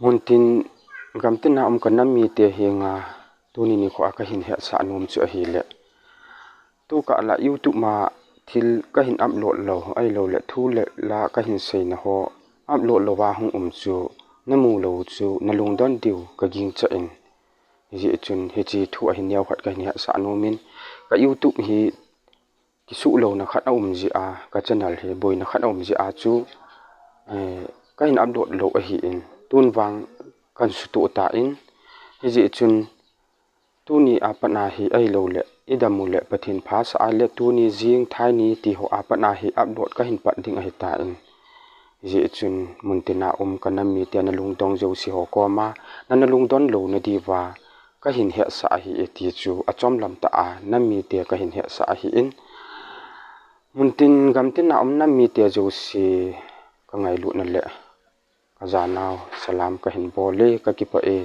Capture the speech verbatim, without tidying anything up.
Muntin gamtina um ka nam mite henga tuni nikho a kahin hetsah nom chu ahile, tukah la YouTube ma thil kahin upload lou, ahilouleh thu le la kahin seina ho upload louva hung um chu namu lou chu nalungdon diu kagingchah in. Hijeh chun hiche thu ahin neokhat kahin hetsah nom in, ka YouTube hi kisuhlouna khat aum jeh a, ka channel hi boina khat aum jeh a chu, eh, kahin upload lou ahin, tun vang kahin sutoh tan, hijeh chun tuni a pat a hi ahilouleh idam u le Pathen phasah a le tuni jing thaini tiho a pat a hi upload kahin pat ding ahitan, hijeh chun muntina um ka nam mite nalungdong jouse ho koma, na nalungdon louna diuva kahin hetsah ahi e ti chu achomlam tah a nam mite kahin hetsah ahin, muntin gamtina um nam mite jouse kangailutna le kajanau salam kahin bol e, kakipah e.